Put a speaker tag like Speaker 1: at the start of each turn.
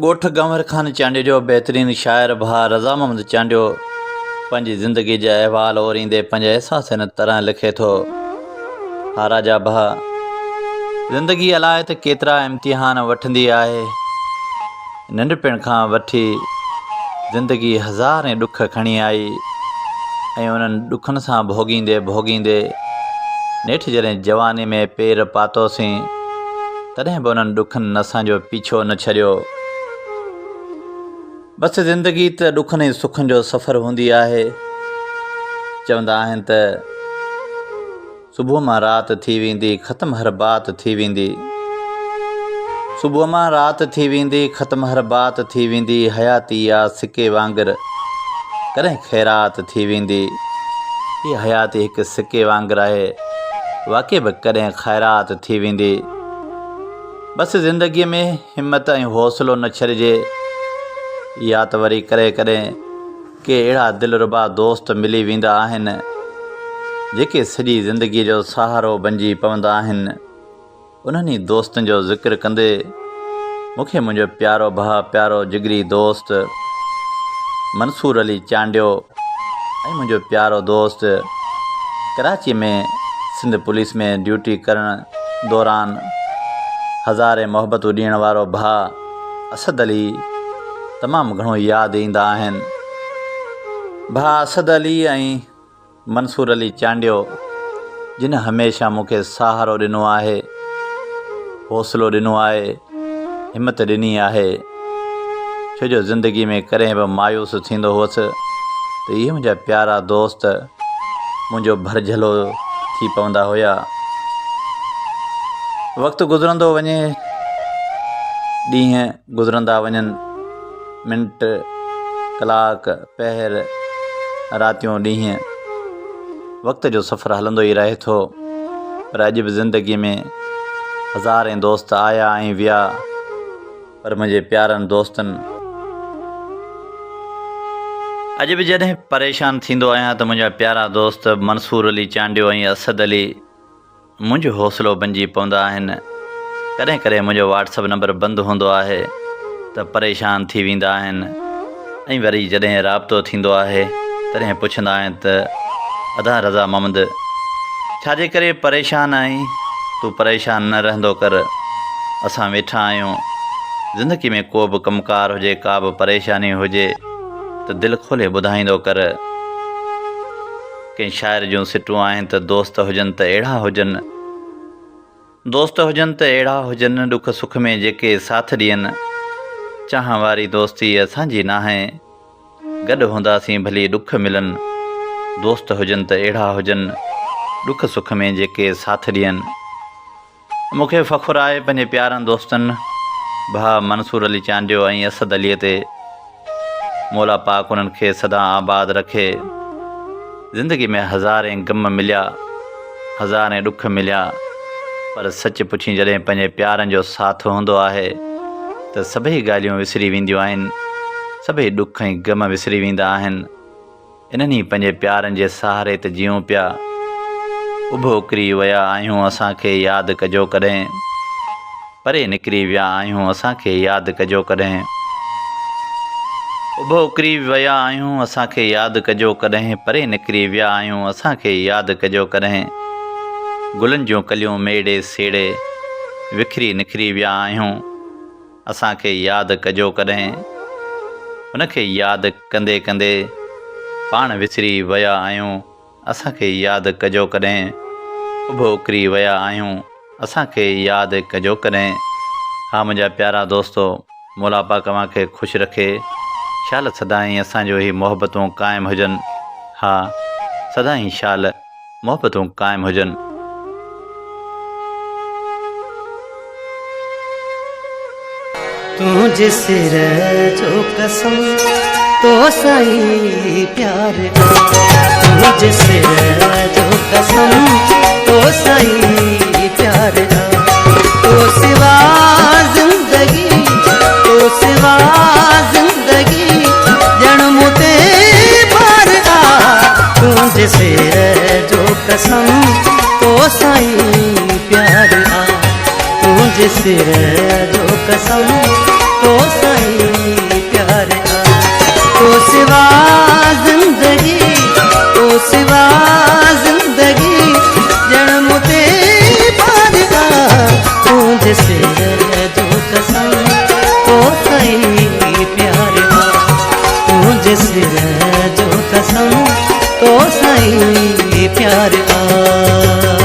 Speaker 1: ڳوٺ گنهور خان چانڊيو جو بهترين شاعر ڀاء رضا محمد چانڊيو پنهنجي زندگي جا احوال اوريندي پنهنجا احساس هن طرح لکي ٿو، ها راجا ڀاء! زندگي الائي ته ڪيترا امتحان وٺندي آهي. ننڍپڻ کان وٺي زندگي هزارين ڏک کڻي آئي ۽ انهن ڏکن سان ڀوڳيندي ڀوڳيندي نيٺ جڏهن جواني ۾ پير پاتوسين، تڏهن به انهن ڏکن اسان جو پيڇو نه ڇڏيو. بس زندگي ته ڏکن ۽ سکن جو سفر هوندي آهي. چوندا آهن ته صبح مان رات ٿي ويندي ختم هر بات ٿي ويندي. صبح مان رات ٿي ويندي ختم هر بات ٿي ويندي حياتي آ سڪي وانگر ڪڏهن خيرات ٿي ويندي. هي حياتي هڪ سڪي وانگر آهي. واقعي به ڪڏهن خيرات ٿي ويندي. بس زندگيء ۾ همت ۽ حوصلو نه ڇڏجي. يا ته وري ڪڏهن ڪڏهن ڪي اهڙا دلربا دوست ملي ويندا آهن، جيڪي سڄي زندگيء جو سهارو بنجي پوندا آهن. انهن ئي دوستن جو ذڪر ڪندي مون کي منهنجو پيارو ڀاء، پيارو جگري دوست منصور علي چانڊيو ۽ منهنجو پيارو دوست ڪراچي ۾ سنڌ پوليس ۾ ڊيوٽي ڪرڻ دوران هزارين محبتون ڏيڻ وارو ڀاء اسد علي تمام گهڻو ياد ايندا آهن. ڀاء اسد علي ۽ منصور علي چانڊيو جن هميشه مون کي سهارو ڏنو آهي، حوصلو ڏنو آهي، همت ڏني آهي، ڇو جو زندگي ۾ ڪڏهن به مايوس ٿيندو هئس ته اهي منهنجا پيارا دوست منهنجو ڀرجهلو ٿي پوندا هيا. وقت گذرندو وڃي، ڏينهن گذرندا وڃن، منٽ، ڪلاڪ، پهر، راتيون ڏينهن، وقت جو سفر هلندو ئي رهي ٿو، پر اڄ به زندگيء ۾ هزارين دوست آيا ۽ ويا، پر منهنجي پيارن دوستن. اڄ به جڏهن پريشان ٿيندو آهيان ته منهنجا پيارا دوست منصور علي چانڊيو ۽ اسد علي منهنجو حوصلو بنجي پوندا آهن. ڪڏهن ڪڏهن منهنجو واٽس اپ نمبر بند هوندو آهي ته پريشان ٿي ويندا آهن ۽ وري جڏهن رابطو ٿيندو آهي تڏهن پڇندا آهن ته ادا رضا محمد ڇا جي ڪري پريشان آهين تون پريشان نه رهندو ڪر اسان ويٺا آهيون زندگي ۾ ڪو به ڪم ڪار هجي ڪا به پريشاني هجي ته دل کولي ٻڌائيندو ڪر. ڪنهن شاعر جون سٽون آهن ته دوست هجن ته اهڙا هجن، دوست هجن ته اهڙا هجن، ڏک سک ۾ جيڪي ساٿ ڏين، چانهه واري دوستي اسان جي ناهي، گڏ هونداسين ڀلي ڏک ملن، دوست هجن ته اهڙا هجن، ڏک سک ۾ جيڪي ساٿ ڏين. مون کي فخر آهي پنهنجي پيارن دوستن ڀاء منصور علي چانڊيو ۽ اسد علي تي. مولا پاڪ انهن کي سدا آباد رکي. زندگي ۾ هزارين غم مليا، هزارين ڏک مليا پر سچ پڇين جڏهن پنهنجي پيارن جو ساٿ هوندو آهي ته سڀئي ڳالهيون وسري وينديون آهن، سڀئي ڏک ۽ غم وسري ويندا آهن. انهن ئي پنهنجي پيارن جي سهاري ته جيئون پيا. اڀ اڪري ويا آهيون اسان کي ياد ڪجو ڪڏهن. پري نڪري ويا آهيون اسان کي ياد ڪجو ڪڏهن. اڀ اڪري ويا آهيون اسان کي ياد ڪجو ڪڏهن پري نڪري ويا آهيون اسان کي ياد ڪجو ڪڏهن. گلن جون ڪليون ميڙي سيڙي وکري نکري ويا آهيون. اسان کي ياد ڪجو ڪڏهن. ان کي ياد ڪندي ڪندي پاڻ وسري ويا آهيون اسان کي ياد ڪجو ڪڏهن. اڀ اڪري ويا آهيون اسان کي ياد ڪجو ڪڏهن. ها منهنجا پيارا دوستو مولا پاڪ اوهان کي خوش رکي شال سدائين اسان جو هي محبتون قائم هجن ها سدائين شال. محبتون قائم هجن.
Speaker 2: تنهنجي سر جو قسم تو سان ئي پيار آ تنهنجي سر جو قسم تو سان ئي پيار آ تو سوا زندگي تو سوا زندگي ڄڻ مون تي بار آ تنهنجي سر جو قسم تو سان ئي پيار آ تنهنجي سر جو قسم تو سان ئي. تو سان ئي پيار آ.